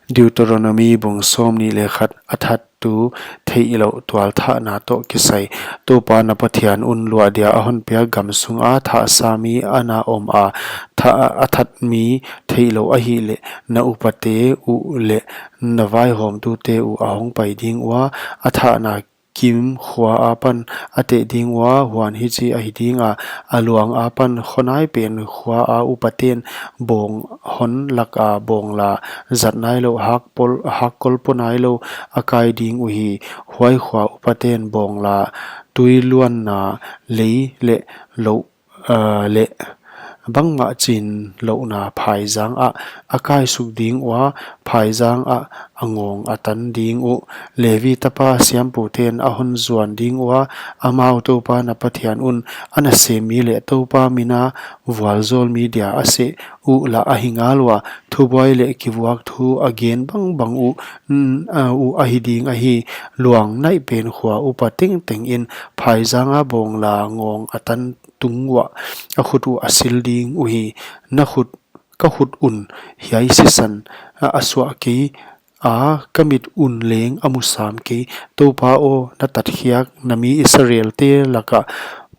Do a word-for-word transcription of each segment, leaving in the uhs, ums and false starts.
Deuteronomi bung sawmnih leh khat. A thattu theihlouh tualthahna toh kisai. Toupa na Pathian un luah dia a honpiak gam sunga thahsa mi ana om a, thah, a that mi theihlouh ahihleh, na upate uh leh na vaihawmtute uh a hongpai ding ua, a thahna kim khua apan a teh ding ua, huan hichi ahi dinga, a luang apan khonai pen khua a upaten bawng hon laka bawngla zat nailou, hak pol, hak kol po nailou a kai ding uhi. Huai khua upaten bawngla tui luanna lei leh louh, ah, leh bangmah chin louhna phaizang ah a kaisuk ding ua, phaizang ah a ngawng a tan ding uh. Levi tapa siamputen a hon zuan ding ua, amau Toupa na Pathian un a nasem mi leh Toupa mina vualzawl mi dia a seh uh lah ahi ngal ua, thubuai leh kivuak thu a gen bangbang uh, n-, a, uh ahi ding ahi. Luang naih pen khua upa tengteng in phaizang a bawngla ngawng a tan tung uah a khut uh a sil ding uhi. Na khut, ka khut un hiai sisan a, a suah kei a, ka mit un leng a mu sam kei. Toupa aw, na tatkhiak na mi Israelte laka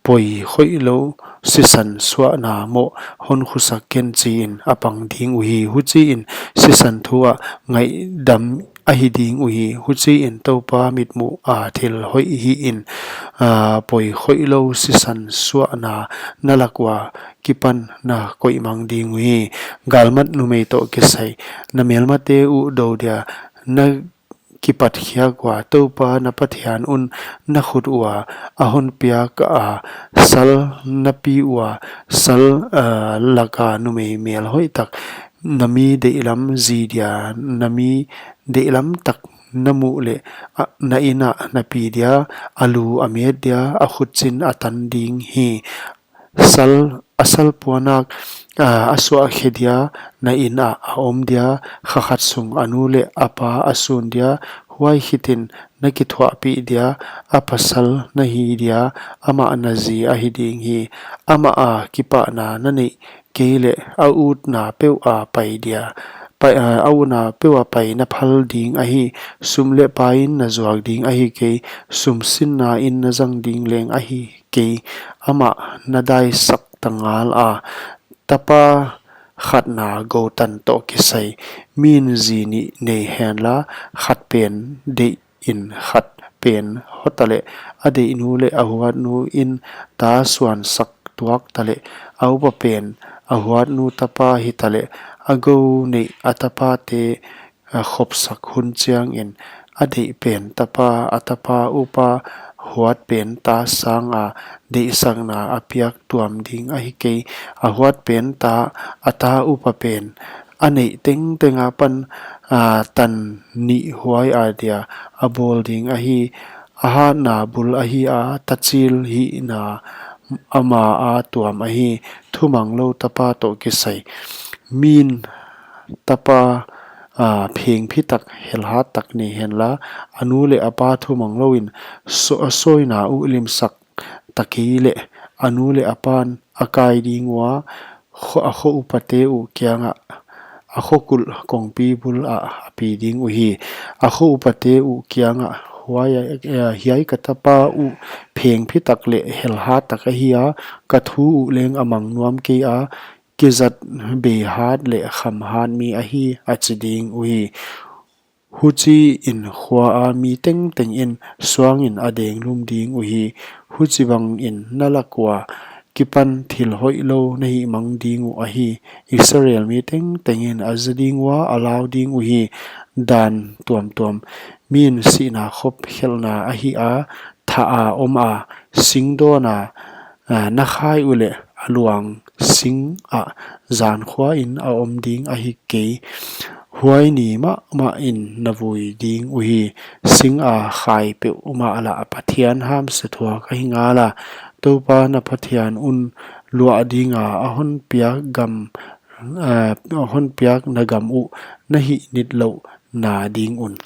poi khoihlou sisan suahna moh hon khusak ken, chiin a pang ding uhi. Huchiin sisan thu ah ngaihdam ahi ding uhi. Huchiin Toupa mitmuh a thil hoih hihin, a, poi khoihlou sisan suahna na lak ua kipan na koihmang ding uhi. Galmat numei toh kisai. Na melmate uh dou dia na kipatkhiak ua, Toupa na Pathian un na khut ua a honpiak a sal na pi ua, sal, a, laka numei mel hoihtak, na mi deihlam zi dia, na mi deihlam tak na muh leh, a, na in ah na pi dia, a lu a met dia, a khutchin a tan ding hi. Sal, a sal puanak, a, a suah khe dia, na in ah a om dia, kha khat sung a nu leh a pa a sun dia, huai khitin na kithuahpih dia, a pasal na hi dia, amah na zi ahi ding hi. Amah a kipahna na neih kei leh a utna peuh a pai dia, pai, a, a utna peuh a pai na phal ding ahi. Sum leh paiin na zuak ding ahi kei, sum sinna in na zang ding leng ahi kei. Amah na daisak ta ngal a. Tapa khatna goutan toh kisai. Min zi nih nei henla, khat pen deih in khat pen hota leh, a deihnu leh a huatnu in ta suansak tuak ta leh, a upa pen a huatnu tapa hita leh, a gou neih a tapate, a, khopsak hun chiangin, a deih pen tapa, a tapa upa, huat pen ta sanga deihsakna a piak tuam ding ahi kei. A huat pen ta, a ta upa pen a neih tengteng apan, a, tan nih huai a dia a bawl ding ahi. A hatna bul ahi a, tachil hihna ama a tuam ahi. Thumanglou tapa toh kisai. Min tapa, a, phengphi tak, helhat tak nei henla, a nu leh a pa thumanglou in so-, a sawina uh limsak ta kei leh, a nu leh a pan a kai ding ua, kho-, a kho upate uh kiangah, a kho kulh kongpi bul ah a pi ding uhi. A kho upate uh kiangah, huai, eh, hiai ka tapa uh phengphi tak leh helhat tak ahi a, ka thu uh leng a mang nuam kei a, kizat beihat leh khamhat mi ahi, a chi ding uhi. Huchiin khua a mi tengteng in suangin a denglum ding uhi. Huchibangin na lak ua kipan thil hoihlou na hihmang ding uh ahi. Israel mi tengteng in a za ding ua a lau ding uhi. Dan tuamtuam. Min sihna khop khelhna ahi a, thah a om a, singdawn a, a, na khai uleh a luang sing ah zankhuain a om ding ahi kei. Huai ni mahmah in na vui ding uhi. Sing a khai peuhmah lah Pathian hamse thuak ahi ngala. Toupa na Pathian un luah dinga a honpiak gam, a, a honpiak na gam uh na hih nitlouhna ding un.